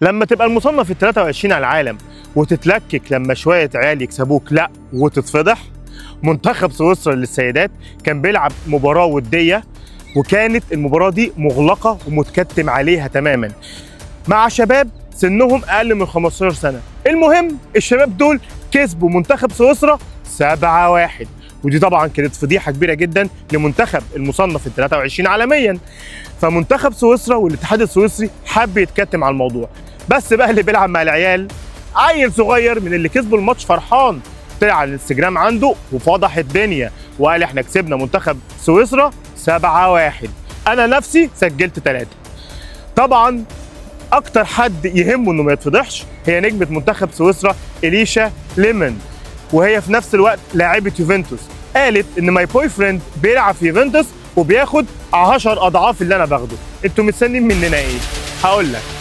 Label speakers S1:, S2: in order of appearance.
S1: لما تبقى المصنف ال 23 على العالم وتتلكك لما شوية عيال يكسبوك، لا وتتفضح. منتخب سويسرا للسيدات كان بيلعب مباراة وديه، وكانت المباراة دي مغلقة ومتكتم عليها تماما مع شباب سنهم اقل من 15 سنة. المهم الشباب دول كسبوا منتخب سويسرا 7-1، ودي طبعا كانت فضيحة كبيرة جدا لمنتخب المصنف ال 23 عالميا. فمنتخب سويسرا والاتحاد السويسري حب يتكتم على الموضوع، بس بقى اللي بيلعب مع العيال عيل صغير من اللي كسبوا الماتش فرحان، طلع على الانستجرام عنده وفضح الدنيا وقال احنا كسبنا منتخب سويسرا 7-1، انا نفسي سجلت 3. طبعا اكتر حد يهمه انه ما يتفضحش هي نجمه منتخب سويسرا اليشا ليمون، وهي في نفس الوقت لاعبه يوفنتوس. قالت ان my boyfriend بيلعب في يوفنتوس وبياخد 10 اضعاف اللي انا باخده، انتوا مستنيين مننا ايه؟ هقول لك.